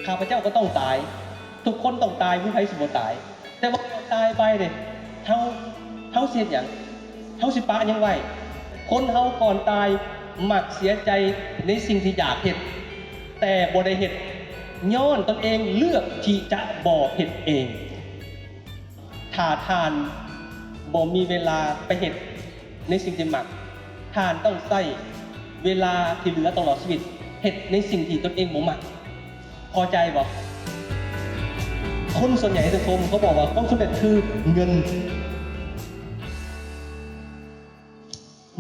ຂ້າພະເຈົ້າກໍຕ້ອງຕາຍ. ທຸກຄົນຕ້ອງຕາຍ, ບໍ່ມີໃຜຊິບໍ່ຕາຍ. ແຕ່ວ່າກ່ອນຕາຍໄປເດ ເຮົາ, ເຮົາຊິເຮັດຫຍັງ? ເຮົາຊິປະຫຍັງໄວ້? ຄົນເຮົາກ່ອນຕາຍມັກເສຍໃຈໃນສິ່ງທີ່ຢາກເຮັດ ແຕ່ບໍ່ໄດ້ເຮັດ ຍ້ອນຕົນເອງເລືອກທີ່ຈະບໍ່ເຮັດເອງ. ຖ້າທ່ານບໍ່ມີເວລາໄປເຮັດໃນສິ່ງທີ່ມັກ, ທ່ານຕ້ອງໃຊ້ເວລາທີ່ເຫຼືອຕະຫຼອດຊີວິດເຮັດໃນສິ່ງທີ່ຕົນເອງບໍ່ມັກ. ພໍໃຈບໍ່? ຄົນສ່ວນໃຫຍ່ໃນສັງຄົມເຂົາບອກວ່າຄວາມສຳເລັດຄືເງິນ.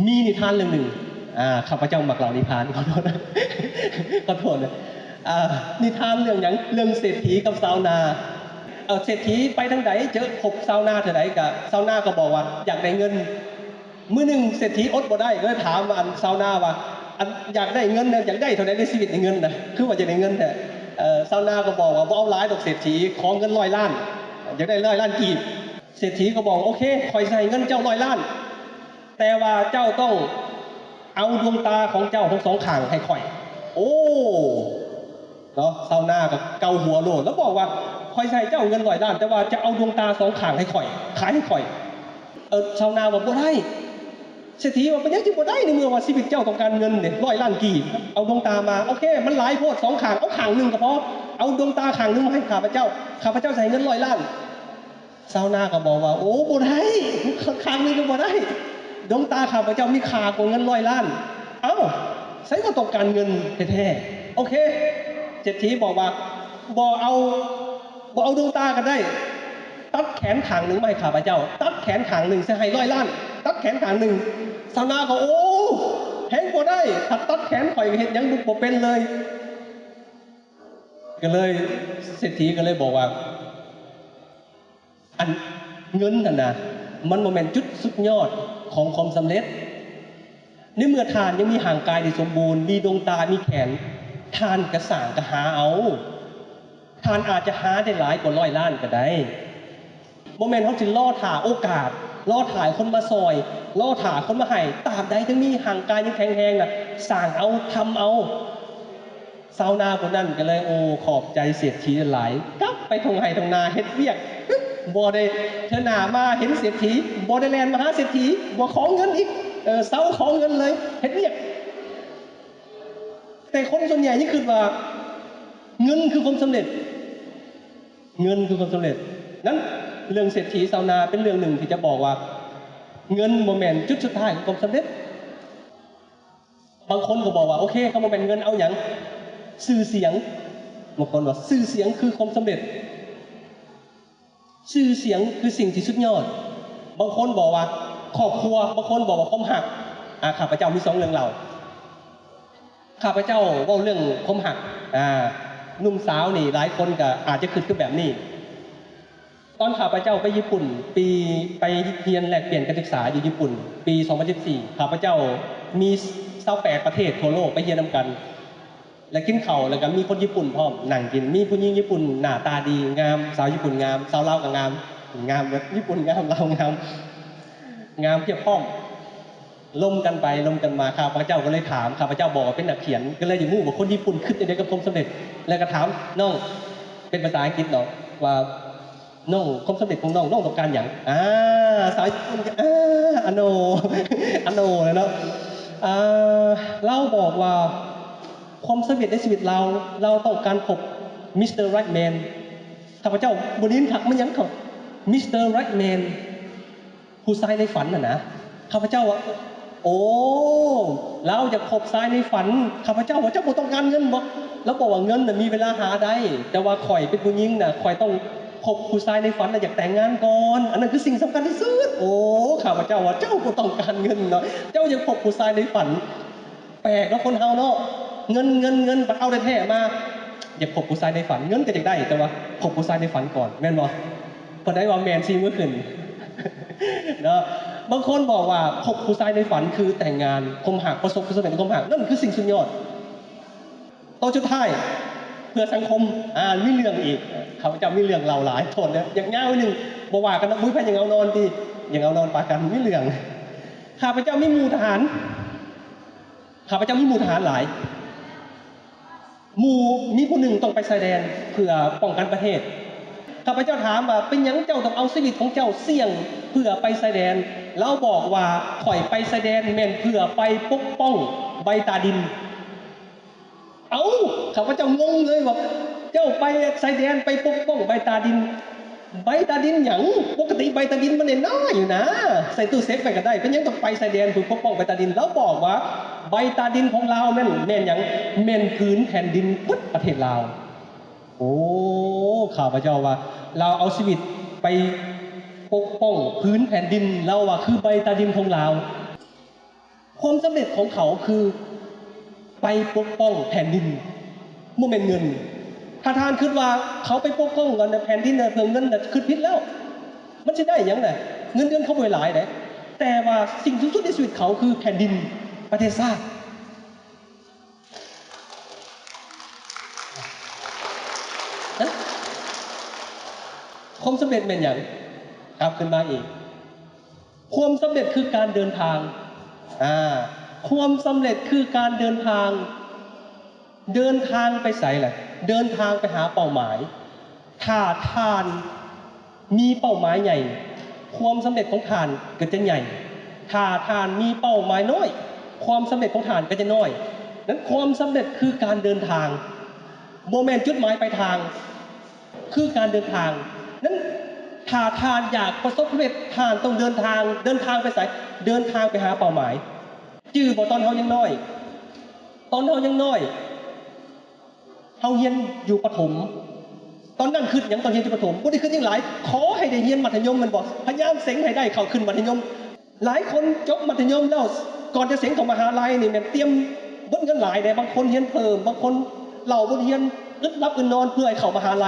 ມີນິທານເລື່ອງໜຶ່ງ, ອາ, ຂ້າພະເຈົ້າມັກເລົ່ານິທານ, ຂໍໂທດ, ຂໍໂທດນະ. ອາ, ນິທານເລື່ອງຫຍັງ? ເລື່ອງເສດຖີກັບຊາວນາ. ເອີ, ເສດຖີໄປທາງໃດ ເຈີພົບຊາວນາເທື່ອໃດ ກໍຊາວນາກໍບອກວ່າຢາກໄດ້ເງິນ. ມື້ໜຶ່ງເສດຖີອົດບໍ່ໄດ້ ກໍເລີຍຖາມອັນຊາວນາວ່າ ອັນ ຢາກໄດ້ເງິນນະ ຢາກໄດ້ເທົ່າໃດໃນຊີວິດນີ້ ເງິນນະ ຄືວ່າຢາກໄດ້ເງິນແທ້? ເອີ ຊາວນາກໍບອກວ່າ ບໍ່ເອົາຫຼາຍດອກເສດຖີ ຂໍເງິນຮ້ອຍລ້ານ ຢາກໄດ້ຮ້ອຍລ້ານກີບ. ເສດຖີກໍບອກ ໂອເຄ ຂ້ອຍຊິໃຫ້ເງິນເຈົ້າຮ້ອຍລ້ານ ແຕ່ວ່າເຈົ້າຕ້ອງເອົາດວງຕາຂອງເຈົ້າທັງສອງຂ້າງໃຫ້ຂ້ອຍ. ໂອ້ ເນາະ ຊາວນາກໍເກົາຫົວໂລດ ແລ້ວບອກວ່າ ຂ້ອຍຊິໃຫ້ເຈົ້າເງິນຮ້ອຍລ້ານ ແຕ່ວ່າຈະເອົາດວງຕາສອງຂ້າງໃຫ້ຂ້ອຍ ຂາຍໃຫ້ຂ້ອຍ. ເອີ ຊາວນາວ່າ ບໍ່ໄດ້. ເສດຖີວ່າ ເປັນຫຍັງຊິບໍ່ໄດ້ ໃນເມື່ອວ່າຊີວິດເຈົ້າຕ້ອງການເງິນເດ ຮ້ອຍລ້ານກີບ ເອົາດວງຕາມາ. ໂອເຄ ມັນຫຼາຍໂພດ ສອງຂ້າງ ເອົາຂ້າງໜຶ່ງກໍພໍ ເອົາດວງຕາຂ້າງໜຶ່ງມາໃຫ້ຂ້າພະເຈົ້າ ຂ້າພະເຈົ້າຊິໃຫ້ເງິນຮ້ອຍລ້ານ. ຊາວນາກໍບອກວ່າ ໂອ້ ບໍ່ໄດ້ ຂ້າງໜຶ່ງກໍບໍ່ໄດ້ ດວງຕາຂ້າພະເຈົ້າມີຄ່າກວ່າເງິນຮ້ອຍລ້ານ. ເອົ້າ ໃສວ່າຕ້ອງການເງິນແທ້ໆ. ໂອເຄ ເສດຖີບອກວ່າ ບໍ່ເອົາ ບໍ່ເອົາດວງຕາກໍໄດ້ ຕັດແຂນຂ້າງໜຶ່ງມາໃຫ້ຂ້າພະເຈົ້າ ຕັດແຂນຂ້າງໜຶ່ງ ຊິໃຫ້ຮ້ອຍລ້ານ ຕັດແຂນຂ້າງໜຶ່ງ. ຊາວນາກໍ ໂອ້ ແຮງບໍ່ໄດ້ ຖ້າຕັດແຂນຂ້ອຍກໍເຮັດຫຍັງບໍ່ເປັນເລີຍ. ກໍເລີຍ ເສດຖີກໍເລີຍບອກວ່າ ອັນ ເງິນຫັ້ນນະ ມັນບໍ່ແມ່ນຈຸດສຸດຍອດຂອງຄວາມສຳເລັດ. ໃນເມື່ອທ່ານຍັງມີຮ່າງກາຍທີ່ສົມບູນ, ມີດວງຕາ, ມີແຂນ, ທ່ານກະສ້າງກະຫາເອົາ. ທ່ານອາດຈະຫາໄດ້ຫຼາຍກວ່າຮ້ອຍລ້ານກໍໄດ້. ບໍ່ແມ່ນເຮົາຊິລໍຖ້າໂອກາດ, ລໍຖ້າໃຫ້ຄົນມາຊ່ອຍ, ລໍຖ້າຄົນມາໃຫ້. ຕາບໃດຍັງມີຮ່າງກາຍຍັງແຂງແຮງນະ, ສ້າງເອົາ, ທຳເອົາ. ຊາວນາຜູ້ນັ້ນກໍເລີຍ ໂອ້ ຂອບໃຈເສດຖີຫຼາຍໆ ກັບໄປທົ່ງໄຮ່ທົ່ງນາເຮັດວຽກ ບໍ່ໄດ້ ເທື່ອໜ້າມາເຫັນເສດຖີ ບໍ່ໄດ້ແລ່ນມາຫາເສດຖີ ບໍ່ຂໍເງິນອີກ ເອີ ເຊົາຂໍເງິນເລີຍ ເຮັດວຽກ. ແຕ່ຄົນສ່ວນໃຫຍ່ຍັງຄິດວ່າເງິນຄືຄວາມສຳເລັດ ເງິນຄືຄວາມສຳເລັດ. ນັ້ນເລື່ອງເສດຖີຊາວນາເປັນເລື່ອງໜຶ່ງທີ່ຈະບອກວ່າ ເງິນບໍ່ແມ່ນຈຸດສຸດທ້າຍຂອງຄວາມສຳເລັດ. ບາງຄົນກໍບອກວ່າ ໂອເຄ ຄັນບໍ່ແມ່ນເງິນເອົາຫຍັງ? ຊື່ສຽງ. ບາງຄົນວ່າຊື່ສຽງຄືຄວາມສຳເລັດ ຊື່ສຽງຄືສິ່ງທີ່ສຸດຍອດ. ບາງຄົນບອກວ່າຄອບຄົວ, ບາງຄົນບອກວ່າຄວາມຮັກ. ອາ ຂ້າພະເຈົ້າມີສອງເລື່ອງເລົ່າ. ຂ້າພະເຈົ້າເວົ້າເລື່ອງຄວາມຮັກ. ອາ ໜຸ່ມສາວນີ້ຫຼາຍຄົນກໍອາດຈະຄິດຄືແບບນີ້. ຕອນຂ້າພະເຈົ້າໄປຍີ່ປຸ່ນ ປີ ໄປຮຽນແລກປ່ຽນການສຶກສາຢູ່ຍີ່ປຸ່ນ ປີສອງພັນສິບສີ່ ຂ້າພະເຈົ້າມີຊາວແປດປະເທດທົ່ວໂລກໄປຮຽນນຳກັນ ແລະ ກິນເຂົ້າ ແລ້ວກໍມີຄົນຍີ່ປຸ່ນພ້ອມນັ່ງກິນ ມີຜູ້ຍິງຍີ່ປຸ່ນໜ້າຕາດີ ງາມ ສາວຍີ່ປຸ່ນງາມ ສາວລາວກໍງາມ ງາມເບິດ ຍີ່ປຸ່ນງາມ ລາວງາມ ງາມພຽບພ້ອມ. ລົມກັນໄປລົມກັນມາ ຂ້າພະເຈົ້າກໍເລີຍຖາມ ຂ້າພະເຈົ້າບອກວ່າເປັນນັກຂຽນ ກໍເລີຍຢາກຮູ້ວ່າຄົນຍີ່ປຸ່ນຄິດຈັ່ງໃດກັບຄວາມສຳເລັດ ແລ້ວກໍຖາມນ້ອງເປັນພາສາອັງກິດເນາະວ່າ ນ້ອງ ຄວາມສຳເລັດຂອງນ້ອງ ນ້ອງຕ້ອງການຫຍັງ? ອາ ສາວຍີ່ປຸ່ນກໍ ອາ ອາໂນ ອາໂນແຫຼະເນາະ ອາ ລາວບອກວ່າ ຄວາມສຳເລັດໃນຊີວິດລາວ ລາວຕ້ອງການພົບ Mister Right Man. ຂ້າພະເຈົ້າບໍ່ໄດ້ຍິນຄັກ ແມ່ນຫຍັງກໍ Mister Right Man ຜູ້ຊາຍໃນຝັນຫັ້ນນະ. ຂ້າພະເຈົ້າວ່າ ໂອ້ ລາວຢາກພົບຊາຍໃນຝັນ. ຂ້າພະເຈົ້າວ່າ ເຈົ້າບໍ່ຕ້ອງການເງິນບໍ? ລາວບອກວ່າ ເງິນນະມີເວລາຫາໄດ້ ແຕ່ວ່າຂ້ອຍເປັນຜູ້ຍິງນະ ຂ້ອຍຕ້ອງພົບຜູ້ຊາຍໃນຝັນ ລະຢາກແຕ່ງງານກ່ອນ. ອັນນັ້ນຄືສິ່ງສຳຄັນທີ່ສຸດ. ໂອ້ ຂ້າພະເຈົ້າວ່າ ເຈົ້າບໍ່ຕ້ອງການເງິນເນາະ ເຈົ້າຢາກພົບຜູ້ຊາຍໃນຝັນ. ແປກເນາະຄົນເຮົາເນາະ ເງິນ ເງິນ ເງິນ ບັດເອົາແທ້ໆມາ ຢາກພົບຜູ້ຊາຍໃນຝັນ ເງິນກໍຢາກໄດ້ ແຕ່ວ່າພົບຜູ້ຊາຍໃນຝັນກ່ອນ ແມ່ນບໍ່? ຜູ້ໃດວ່າແມ່ນຊີ້ມືຂຶ້ນເນາະ. ບາງຄົນບອກວ່າພົບຜູ້ຊາຍໃນຝັນຄືແຕ່ງງານ ຄົມຮັກ ປະສົບຜົນສຳເລັດໃນຄົມຮັກ ນັ້ນຄືສິ່ງສຸດຍອດ. ໂຕສຸດທ້າຍ ເພື່ອສັງຄົມ ອາ ມີເລື່ອງອີກ ຂ້າພະເຈົ້າມີເລື່ອງເລົ່າຫຼາຍ ໂທດເດີ ຢາກຍາວໜຶ່ງ ບໍ່ວ່າກັນເນາະ. ບໍ່ມີໃຜຢາກເອົານອນຕິ ຢາກເອົານອນປາກັນ ມີເລື່ອງ. ຂ້າພະເຈົ້າມີໝູ່ທະຫານ ຂ້າພະເຈົ້າມີໝູ່ທະຫານຫຼາຍ ໝູ່ມີຜູ້ໜຶ່ງຕ້ອງໄປຊາຍແດນເພື່ອປ້ອງກັນປະເທດ. ຂ້າພະເຈົ້າຖາມວ່າ ເປັນຫຍັງເຈົ້າຕ້ອງເອົາຊີວິດຂອງເຈົ້າສ່ຽງເພື່ອໄປຊາຍແດນ? ລາວບອກວ່າ ຂ້ອຍໄປຊາຍແດນແມ່ນເພື່ອໄປປົກປ້ອງໃບຕາດິນ. ເອົ້າ ຂ້າພະເຈົ້າງົງເລີຍວ່າ ເຈົ້າໄປຊາຍແດນໄປປົກປ້ອງໃບຕາດິນ. ໃບຕາດິນຫຍັງ? ປົກກະຕິໃບຕາດິນມັນນ້ອຍໆຢູ່ນາ ໃສ່ຕູ້ເຊັບໄວ້ກໍໄດ້ ເປັນຫຍັງຕ້ອງໄປຊາຍແດນເພື່ອປົກປ້ອງໃບຕາດິນ? ລາວບອກວ່າ ໃບຕາດິນຂອງລາວນັ້ນແມ່ນຫຍັງ? ແມ່ນຜືນແຜ່ນດິນເບິດປະເທດລາວ. ໂອ້ ຂ້າພະເຈົ້າວ່າ ລາວເອົາຊີວິດໄປປົກປ້ອງຜືນແຜ່ນດິນ ລາວວ່າຄືໃບຕາດິນຂອງລາວ. ຄວາມສຳເລັດຂອງເຂົາຄືໄປປົກປ້ອງແຜ່ນດິນ ບໍ່ແມ່ນເງິນ. ຖ້າທ່ານຄິດວ່າເຂົາໄປປົກປ້ອງກັນແຜ່ນດິນເພື່ອເງິນນະ ຄິດຜິດແລ້ວ. ມັນຊິໄດ້ຫຍັງນະ? ເງິນເດືອນເຂົາບໍ່ໄດ້ຫຼາຍເດ້ ແຕ່ວ່າສິ່ງສູງສຸດໃນຊີວິດເຂົາຄືແຜ່ນດິນ ປະເທດຊາດ. ຄວາມສຳເລັດແມ່ນຫຍັງ? ກັບຄືນມາອີກ. ຄວາມສຳເລັດຄືການເດີນທາງ. ອາ ຄວາມສຳເລັດຄືການເດີນທາງ. ເດີນທາງໄປໃສລະ? ເດີນທາງໄປຫາເປົ້າໝາຍ. ຖ້າທ່ານມີເປົ້າໝາຍໃຫຍ່, ຄວາມສຳເລັດຂອງທ່ານກໍຈະໃຫຍ່. ຖ້າທ່ານມີເປົ້າໝາຍນ້ອຍ, ຄວາມສຳເລັດຂອງທ່ານກໍຈະນ້ອຍ. ນັ້ນຄວາມສຳເລັດຄືການເດີນທາງ, ບໍ່ແມ່ນຈຸດໝາຍປາຍທາງ. ຄືການເດີນທາງ. ນັ້ນ ຖ້າທ່ານຢາກປະສົບສຳເລັດ, ທ່ານຕ້ອງເດີນທາງ. ເດີນທາງໄປໃສ? ເດີນທາງໄປຫາເປົ້າໝາຍ. ຈື່ບໍ່ ຕອນເຮົາຍັງນ້ອຍ, ຕອນເຮົາຍັງນ້ອຍ, ເຮົາຮຽນຢູ່ປະຖົມ, ຕອນນັ້ນຄິດຫຍັງ? ຕອນຮຽນຢູ່ປະຖົມ ບໍ່ໄດ້ຄິດຫຍັງຫຼາຍ, ຂໍໃຫ້ໄດ້ຮຽນມັດທະຍົມແມ່ນບໍ່? ພະຍາຍາມເສັງໃຫ້ໄດ້ເຂົ້າຂຶ້ນມັດທະຍົມ. ຫຼາຍຄົນຈົບມັດທະຍົມແລ້ວ ກ່ອນຈະເສັງເຂົ້າມະຫາໄລນີ້ແມ່ນຕຽມເບິດເງິນຫຼາຍເດ້. ບາງຄົນຮຽນເພີ່ມ, ບາງຄົນເລົ່າບົດຮຽນ ອຶດຫຼັບອຶດນອນເພື່ອໃຫ້ເຂົ້າມະຫາໄລ.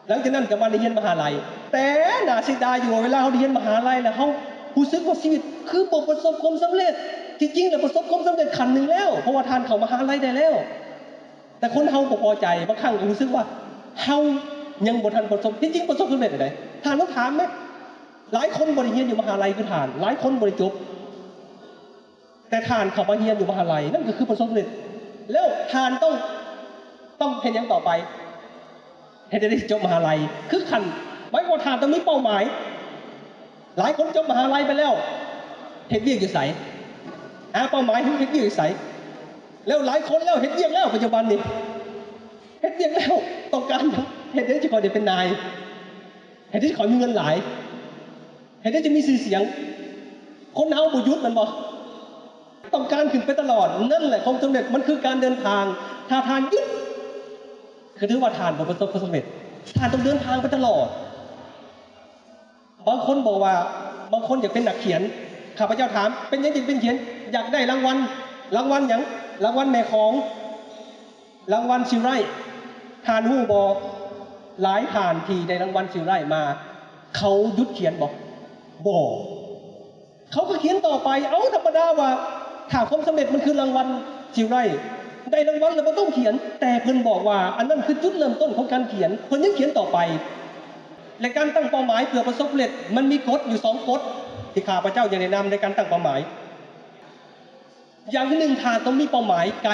ຫຼັງຈາກນັ້ນກໍມາໄດ້ຮຽນມະຫາໄລ. ແຕ່ໜ້າເສຍດາຍຢູ່ວ່າ ເວລາເຮົາໄດ້ຮຽນມະຫາໄລແລ້ວ ເຮົາຮູ້ສຶກວ່າຊີວິດຄືບໍ່ປະສົບຄວາມສຳເລັດ. ທີ່ຈິງແລ້ວປະສົບຄວາມສຳເລັດຂັ້ນໜຶ່ງແລ້ວ, ເພາະວ່າທ່ານເຂົ້າມະຫາໄລໄດ້ແລ້ວ. ແຕ່ຄົນເຮົາບໍ່ພໍໃຈ, ບາງຄັ້ງກໍຮູ້ສຶກວ່າເຮົາຍັງບໍ່ທັນປະສົບ, ທີ່ຈິງປະສົບສຳເລັດໃດ໋. ທ່ານລອງຖາມແມ, ຫຼາຍຄົນບໍ່ໄດ້ຮຽນຢູ່ມະຫາໄລຄືທ່ານ, ຫຼາຍຄົນບໍ່ໄດ້ຈົບ, ແຕ່ທ່ານເຂົ້າມາຮຽນຢູ່ມະຫາໄລ, ນັ້ນກໍຄືປະສົບສຳເລັດ. ແລ້ວທ່ານຕ້ອງ, ຕ້ອງເຮັດຫຍັງຕໍ່ໄປ? ເຮັດໃດໄດ້ຈົບມະຫາໄລ? ຄືຂັ້ນ, ໝາຍຄວາມວ່າທ່ານຕ້ອງມີເປົ້າໝາຍ. ຫຼາຍຄົນຈົບມະຫາໄລໄປແລ້ວ ເຮັດວຽກຢູ່ໃສ? ຫາເປົ້າໝາຍເຮັດວຽກຢູ່ໃສ? ແລ້ວຫຼາຍຄົນແລ້ວ ເຮັດວຽກແລ້ວ ປັດຈຸບັນນີ້ ເຮັດວຽກແລ້ວ ຕ້ອງການຫຍັງ? ເຮັດໃດຈຶ່ງຄ່ອຍໄດ້ເປັນນາຍ? ເຮັດໃດຈຶ່ງຄ່ອຍມີເງິນຫຼາຍ? ເຮັດໃດຈຶ່ງມີຊື່ສຽງ? ຄົນເຮົາບໍ່ຢຸດແມ່ນບໍ່? ຕ້ອງການຂຶ້ນໄປຕະຫຼອດ. ນັ້ນແຫຼະ ຄວາມສຳເລັດມັນຄືການເດີນທາງ. ຖ້າທ່ານຢຸດ ກໍຖືວ່າທ່ານບໍ່ປະສົບຄວາມສຳເລັດ. ທ່ານຕ້ອງເດີນທາງໄປຕະຫຼອດ. ບາງຄົນບອກວ່າ ບາງຄົນຢາກເປັນນັກຂຽນ. ຂ້າພະເຈົ້າຖາມ, ເປັນຫຍັງຈຶ່ງເປັນຂຽນ? ຢາກໄດ້ລາງວັນ. ລາງວັນຫຍັງ? ລາງວັນແມ່ຂອງ, ລາງວັນ Silwright. ທ່ານຮູ້ບໍ່? ຫຼາຍທ່ານທີ່ໄດ້ລາງວັນ Silwright ມາ, ເຂົາຢຸດຂຽນບໍ່? ບໍ່. ເຂົາກໍຂຽນຕໍ່ໄປ. ເອົ້າ, ທຳມະດາວ່າ ຖ້າຄວາມສຳເລັດມັນຄືລາງວັນ Silwright, ໄດ້ລາງວັນແລ້ວບໍ່ຕ້ອງຂຽນ. ແຕ່ເພິ່ນບອກວ່າ ອັນນັ້ນຄືຈຸດເລີ່ມຕົ້ນຂອງການຂຽນ. ເພິ່ນຍັງຂຽນຕໍ່ໄປ. ແລະ ການຕັ້ງເປົ້າໝາຍເພື່ອປະສົບສຳເລັດ ມັນມີກົດຢູ່ສອງກົດ ທີ່ຂ້າພະເຈົ້າຢາກແນະນຳໃນການຕັ້ງເປົ້າໝາຍ. ຢ່າງທີໜຶ່ງ, ທ່ານຕ້ອງມີເປົ້າໝາຍໄກ.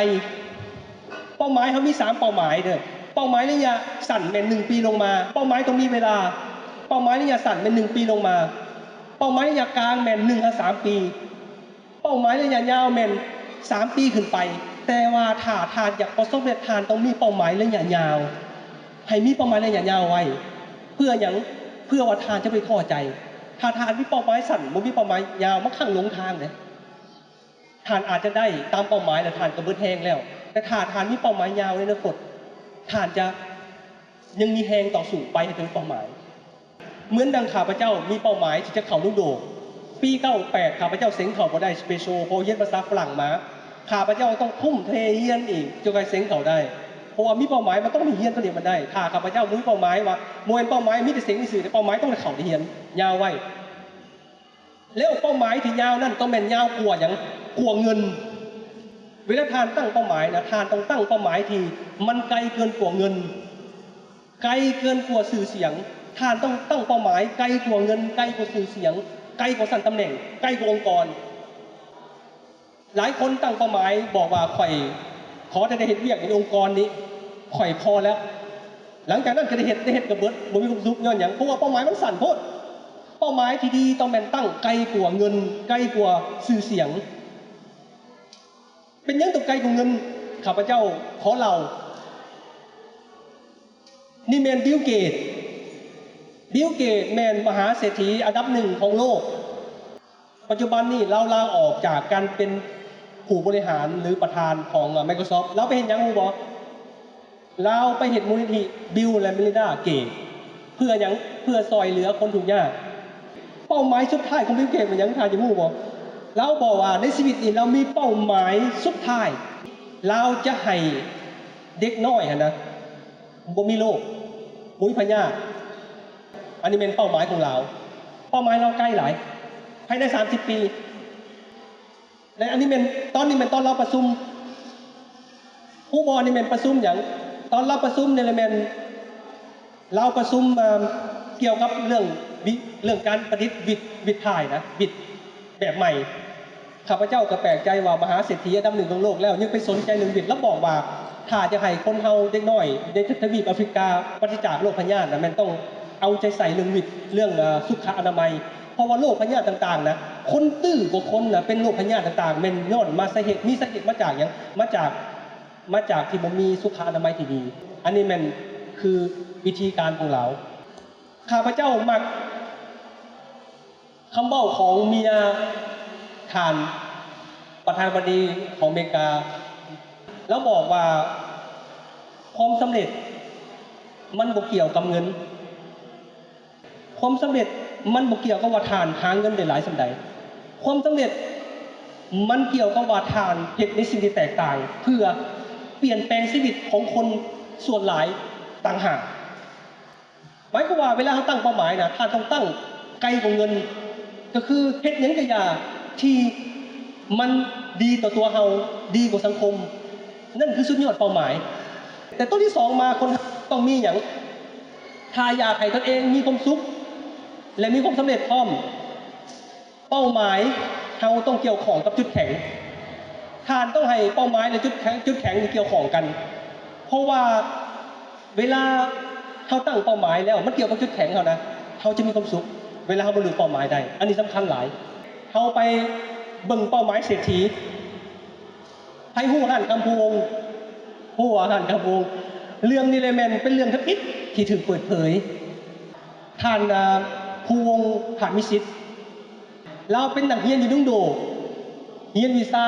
ເປົ້າໝາຍເຮົາມີສາມເປົ້າໝາຍເດີ້. ເປົ້າໝາຍໄລຍະສັ້ນແມ່ນໜຶ່ງປີລົງມາ. ເປົ້າໝາຍຕ້ອງມີເວລາ. ເປົ້າໝາຍໄລຍະສັ້ນແມ່ນໜຶ່ງປີລົງມາ. ເປົ້າໝາຍໄລຍະກາງແມ່ນໜຶ່ງຫາສາມປີ. ເປົ້າໝາຍໄລຍະຍາວແມ່ນສາມປີຂຶ້ນໄປ. ແຕ່ວ່າຖ້າທ່ານຢາກປະສົບສຳເລັດ, ທ່ານຕ້ອງມີເປົ້າໝາຍໄລຍະຍາວ. ໃຫ້ມີເປົ້າໝາຍໄລຍະຍາວໄວ້. ເພື່ອຫຍັງ? ເພື່ອວ່າທ່ານຈະບໍ່ໄດ້ທໍ້ໃຈ. ຖ້າທ່ານມີເປົ້າໝາຍສັ້ນ, ບໍ່ມີເປົ້າໝາຍຍາວ, ບາງຄັ້ງຫຼົງທາງເດ້. ທ່ານອາດຈະໄດ້ຕາມເປົ້າໝາຍແລ້ວ ທ່ານກໍເບິດແຮງແລ້ວ. ແຕ່ຖ້າທ່ານມີເປົ້າໝາຍຍາວໃນອະນາຄົດ, ທ່ານຈະຍັງມີແຮງຕໍ່ສູ້ໄປໃຫ້ເຖິງເປົ້າໝາຍ. ເໝືອນດັ່ງຂ້າພະເຈົ້າມີເປົ້າໝາຍທີ່ຈະເຂົ້າໂຮງໂດ. ປີເກົ້າແປດ ຂ້າພະເຈົ້າເສັງເຂົ້າບໍ່ໄດ້ Special ເພາະຮຽນພາສາຝຣັ່ງມາ. ຂ້າພະເຈົ້າຕ້ອງທຸ່ມເທຮຽນອີກ ຈຶ່ງຄ່ອຍເສັງເຂົ້າໄດ້. ເພາະວ່າມີເປົ້າໝາຍ ມັນຕ້ອງໄດ້ຮຽນຕົວນີ້ມັນໄດ້. ຖ້າຂ້າພະເຈົ້າບໍ່ມີເປົ້າໝາຍວ່າ ບໍ່ແມ່ນເປົ້າໝາຍມີແຕ່ເສັງຊື່ໆ, ແຕ່ເປົ້າໝາຍຕ້ອງໄດ້ເຂົ້າໄດ້ຮຽນ. ຍາວໄວ້. ແລ້ວເປົ້າໝາຍທີ່ຍາວນັ້ນຕ້ອງແມ່ນຍາວກວ່າຫຍັງ? ກວ່າເງິນ. ເວລາທ່ານຕັ້ງເປົ້າໝາຍນະ, ທ່ານຕ້ອງຕັ້ງເປົ້າໝາຍທີ່ມັນໄກເກີນກວ່າເງິນ, ໄກເກີນກວ່າຊື່ສຽງ. ທ່ານຕ້ອງຕັ້ງເປົ້າໝາຍໄກກວ່າເງິນ, ໄກກວ່າຊື່ສຽງ, ໄກກວ່າຊັ້ນຕຳແໜ່ງ, ໄກກວ່າອົງກອນ. ຫຼາຍຄົນຕັ້ງເປົ້າໝາຍບອກວ່າ ຂ້ອຍ ຂໍແຕ່ໄດ້ເຮັດວຽກໃນອົງກອນນີ້ ຂ້ອຍພໍແລ້ວ. ຫຼັງຈາກນັ້ນກໍໄດ້ເຮັດ ໄດ້ເຮັດກໍເບິດ ບໍ່ມີຄວາມສຸກ. ຍ້ອນຫຍັງ? ເພາະວ່າເປົ້າໝາຍມັນສັ້ນໂພດ. ເປົ້າໝາຍທີ່ດີຕ້ອງແມ່ນຕັ້ງໄກກວ່າເງິນ, ໄກກວ່າຊື່ສຽງ. ເປັນຫຍັງຕ້ອງໄກກວ່າເງິນ? ຂ້າພະເຈົ້າຂໍເລົ່າ. ນີ້ແມ່ນບິວເກດ. ບິວເກດແມ່ນມະຫາເສດຖີອັນດັບໜຶ່ງຂອງໂລກ. ປັດຈຸບັນນີ້ລາວລາອອກຈາກການເປັນຜູ້ບໍລິຫານ ຫຼື ປະທານຂອງ Microsoft. ລາວໄປເຮັດຫຍັງຮູ້ບໍ່? ລາວໄປເຮັດມູນນິທິ Bill ແລະ Melinda Gates. ເພື່ອຫຍັງ? ເພື່ອຊ່ອຍເຫຼືອຄົນທຸກຍາກ. ເປົ້າໝາຍສຸດທ້າຍຂອງບິວເກດແມ່ນຫຍັງ ທ່ານຢາກຮູ້ບໍ່? ລາວບອກວ່າໃນຊີວິດນີ້ລາວມີເປົ້າໝາຍສຸດທ້າຍ ລາວຈະໃຫ້ເດັກນ້ອຍຫັ້ນນະ ບໍ່ມີໂລກ ບໍ່ມີພະຍາດ. ອັນນີ້ແມ່ນເປົ້າໝາຍຂອງລາວ. ເປົ້າໝາຍລາວໄກຫຼາຍ ພາຍໃນສາມສິບປີ. ແລະ ອັນນີ້ແມ່ນ ຕອນນີ້ແມ່ນຕອນລາວປະຊຸມ. ຮູ້ບໍ່ ອັນນີ້ແມ່ນປະຊຸມຫຍັງ? ຕອນລາວປະຊຸມນີ້ລະແມ່ນ ລາວປະຊຸມ ເອີ່ມ ກ່ຽວກັບເລື່ອງວິ ເລື່ອງການປະດິດວິດ ວິດຖ່າຍນະ ວິດແບບໃໝ່. ຂ້າພະເຈົ້າກໍແປກໃຈວ່າມະຫາເສດຖີອັນດັບໜຶ່ງຂອງໂລກແລ້ວ ຍັງໄປສົນໃຈເລື່ອງວິດ. ລາວບອກວ່າ ຖ້າຈະໃຫ້ຄົນເຮົາເດັກນ້ອຍໃນທະວີບອາຟຣິກາປາສຈາກໂລກພະຍາດນະ ແມ່ນຕ້ອງເອົາໃຈໃສ່ເລື່ອງວິດ ເລື່ອງ ເອີ່ ສຸຂະອະນາໄມ. ເພາະວ່າໂລກພະຍາດຕ່າງໆນະ ຄົນຕື້ກວ່າຄົນນະ ເປັນໂລກພະຍາດຕ່າງໆ ແມ່ນຍ້ອນມາສາເຫດ ມີສາເຫດມາຈາກຫຍັງ? ມາຈາກ ມາຈາກທີ່ບໍ່ມີສຸຂະອະນາໄມທີ່ດີ. ອັນນີ້ແມ່ນຄືວິທີການຂອງລາວ. ຂ້າພະເຈົ້າມັກຄຳເວົ້າຂອງເມຍທ່ານປະທານາທິບໍດີຂອງອາເມລິກາ. ລາວບອກວ່າ ຄວາມສຳເລັດມັນບໍ່ກ່ຽວກັບເງິນ. ຄວາມສຳເລັດມັນບໍ່ກ່ຽວກັບວ່າທ່ານຫາເງິນໄດ້ຫຼາຍສ່ຳໃດ. ຄວາມສຳເລັດມັນກ່ຽວກັບວ່າທ່ານເຮັດໃນສິ່ງທີ່ແຕກຕ່າງ ເພື່ອປ່ຽນແປງຊີວິດຂອງຄົນສ່ວນຫຼາຍຕ່າງຫາກ. ໝາຍຄວາມວ່າເວລາເຮົາຕັ້ງເປົ້າໝາຍນະ ທ່ານຕ້ອງຕັ້ງໄກກວ່າເງິນ. ກໍຄືເຮັດຫຍັງກໍຢ່າທີ່ມັນດີຕໍ່ຕົວເຮົາ, ດີກວ່າສັງຄົມ. ນັ້ນຄືສຸດຍອດເປົ້າໝາຍ. ແຕ່ຕົວທີສອງມາ ຄົນເຮົາຕ້ອງມີຫຍັງ? ຖ້າຢາກໃຫ້ຕົນເອງມີຄວາມສຸກ ແລະ ມີຄວາມສຳເລັດພ້ອມ, ເປົ້າໝາຍເຮົາຕ້ອງກ່ຽວຂ້ອງກັບຈຸດແຂງ. ທ່ານຕ້ອງໃຫ້ເປົ້າໝາຍ ແລະ ຈຸດແຂງ, ຈຸດແຂງນີ້ກ່ຽວຂ້ອງກັນ. ເພາະວ່າເວລາເຮົາຕັ້ງເປົ້າໝາຍແລ້ວ ມັນກ່ຽວກັບຈຸດແຂງເຮົານະ, ເຮົາຈະມີຄວາມສຸກເວລາເຮົາບັນລຸເປົ້າໝາຍໄດ້. ອັນນີ້ສຳຄັນຫຼາຍ. ເຮົາໄປເບິ່ງເປົ້າໝາຍເສດຖີ. ໃຜຮູ້ຮ້ານຄຳພູວົງ? ຮູ້ວ່າຮ້ານຄຳພູວົງ? ເລື່ອງນີ້ແຫຼະແມ່ນເປັນເລື່ອງທຳອິດທີ່ຖືກເປີດເຜີຍ. ທ່ານ ອາ ພູວົງ ພາດວິສິດ ລາວເປັນນັກຮຽນຢູ່ດົງໂດກ, ຮຽນວິຊາ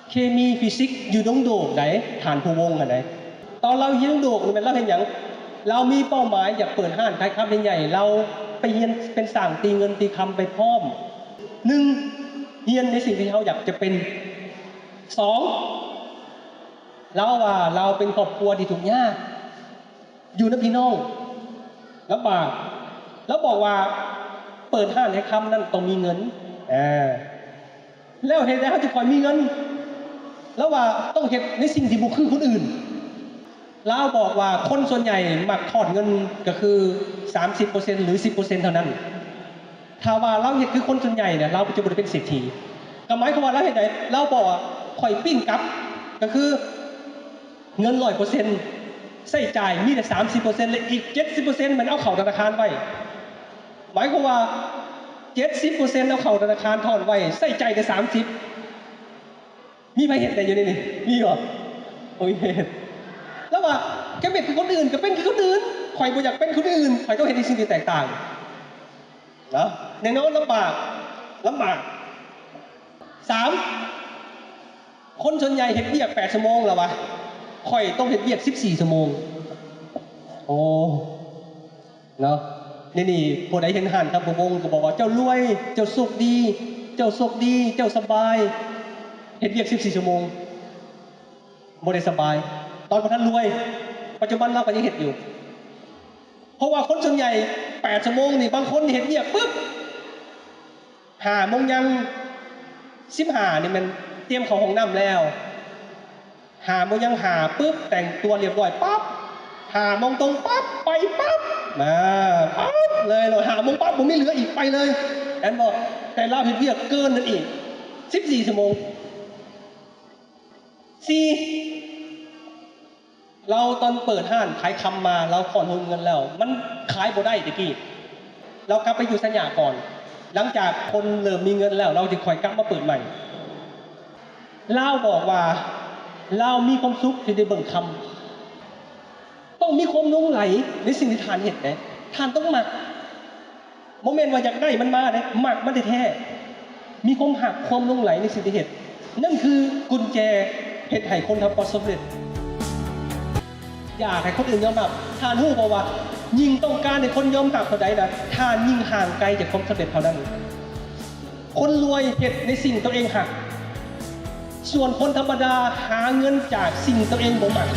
ເຄມີຟີຊິກຢູ່ດົງໂດກໃດ໋ ທ່ານພູວົງຫັ້ນໃດ໋. ຕອນລາວຮຽນດົງໂດກນີ້ແມ່ນລາວເຮັດຫຍັງ? ລາວມີເປົ້າໝາຍຢາກເປີດຮ້ານຂາຍຄຳໃຫຍ່ໆ, ລາວໄປຮຽນເປັນຊ່າງຕີເງິນຕີຄຳໄປພ້ອມ. ໜຶ່ງ, ຮຽນໃນສິ່ງທີ່ເຮົາຢາກຈະເປັນ. ສອງ, ລາວວ່າລາວເປັນຄອບຄົວທີ່ທຸກຍາກ ຢູ່ນຳພີ່ນ້ອງລຳບາກ. ລາວບອກວ່າເປີດຮ້ານຂາຍຄຳນັ້ນຕ້ອງມີເງິນ. ອາ ແລ້ວເຮັດໃດເຮົາຈະຄ່ອຍມີເງິນ? ລາວວ່າຕ້ອງເຮັດໃນສິ່ງທີ່ບໍ່ຄືຄົນອື່ນ. ລາວບອກວ່າຄົນສ່ວນໃຫຍ່ມັກທອດເງິນກໍຄືສາມສິບເປີເຊັນ ຫຼື ສິບເປີເຊັນເທົ່ານັ້ນ. ຖ້າວ່າລາວເຮັດຄືຄົນສ່ວນໃຫຍ່ນະ ລາວຈະບໍ່ໄດ້ເປັນເສດຖີ. ກໍໝາຍຄວາມວ່າລາວເຮັດໃດ? ລາວບອກວ່າ ຂ້ອຍປີ້ນກັບ ກໍຄື ເງິນຮ້ອຍເປີເຊັນ ໃຊ້ຈ່າຍມີແຕ່ສາມສິບເປີເຊັນ ແລະ ອີກເຈັດສິບເປີເຊັນແມ່ນເອົາເຂົ້າທະນາຄານໄວ້. ໝາຍຄວາມວ່າ ເຈັດສິບເປີເຊັນເອົາເຂົ້າທະນາຄານທອນໄວ້ ໃຊ້ຈ່າຍແຕ່ສາມສິບ. ມີໃຜເຮັດໄດ້ຢູ່ໃນນີ້? ມີບໍ່? ໂອເຄ. ແລ້ວວ່າ ຈະເປັນຄືຄົນອື່ນ ກໍເປັນຄືຄົນອື່ນ. ຂ້ອຍບໍ່ຢາກເປັນຄົນອື່ນ. ຂ້ອຍຕ້ອງເຮັດໃນສິ່ງທີ່ແຕກຕ່າງ. ເນາະ ແນ່ນອນລຳບາກ ລຳບາກ. ສາມ ຄົນສ່ວນໃຫຍ່ເຮັດວຽກແປດຊົ່ວໂມງແລ້ວວະ ຂ້ອຍຕ້ອງເຮັດວຽກສິບສີ່ຊົ່ວໂມງ. ໂອ້ ເນາະ ນີ້ ນີ້ ຜູ້ໃດເຫັນຮ້ານຄຳພູວົງກໍບອກວ່າ ເຈົ້າລວຍ ເຈົ້າໂຊກດີ ເຈົ້າໂຊກດີ ເຈົ້າສະບາຍ ເຮັດວຽກສິບສີ່ຊົ່ວໂມງ ບໍ່ໄດ້ສະບາຍ ຕອນບໍ່ທັນລວຍ. ປັດຈຸບັນລາວກໍຍັງເຮັດຢູ່. ເພາະວ່າຄົນສ່ວນໃຫຍ່ແປດຊົ່ວໂມງນີ້ ບາງຄົນນີ້ເຮັດວຽກປຶບ ຫ້າໂມງຍັງສິບຫ້ານີ້ແມ່ນຕຽມເຂົ້າຫ້ອງນ້ຳແລ້ວ. ຫ້າໂມງຍັງຫ້າປຶບ ແຕ່ງຕົວລຽບຮ້ອຍປັບ ຫ້າໂມງຕົງປັບ ໄປປັບ ມາປັບເລີຍ ແລ້ວຫ້າໂມງປັບບໍ່ມີເຫຼືອອີກ ໄປເລີຍ ແມ່ນບໍ່? ແຕ່ລາວເຮັດວຽກເກີນນັ້ນອີກ ສິບສີ່ຊົ່ວໂມງ. ສີ່ ລາວຕອນເປີດຮ້ານຂາຍຄຳມາ ລາວຄອນໂຮມເງິນແລ້ວ ມັນຂາຍບໍ່ໄດ້ແຕ່ກີ້ ລາວກັບໄປຢູ່ໄຊຍະກ່ອນ. ຫຼັງຈາກຄົນເລີ່ມມີເງິນແລ້ວ ລາວຈຶ່ງຄ່ອຍກັບມາເປີດໃໝ່. ລາວບອກວ່າ ລາວມີຄວາມສຸກທີ່ໄດ້ເບິ່ງຄຳ. ຕ້ອງມີຄວາມຫຼົງໄຫຼໃນສິ່ງທີ່ທ່ານເຮັດເດ້. ທ່ານຕ້ອງມັກ. ບໍ່ແມ່ນວ່າຢາກໄດ້ມັນມາເດ້, ມັກມັນແທ້ໆ. ມີຄວາມຮັກ, ຄວາມຫຼົງໄຫຼໃນສິ່ງທີ່ເຮັດ. ນັ້ນຄືກຸນແຈເຮັດໃຫ້ຄົນທຳຄວາມສຳເລັດ. ຢາກໃຫ້ຄົນອື່ນຍອມຮັບ. ທ່ານຮູ້ບໍ່ວ່າ ຍິ່ງຕ້ອງການໃຫ້ຄົນຍອມຮັບເທົ່າໃດນະ, ທ່ານຍິ່ງຫ່າງໄກຈາກຄວາມສຳເລັດເທົ່ານັ້ນ. ຄົນລວຍເຮັດໃນສິ່ງຕົວເອງຮັກ, ສ່ວນຄົນທຳມະດາຫາເງິນຈາກສິ່ງຕົວເອງບໍ່ມັກ.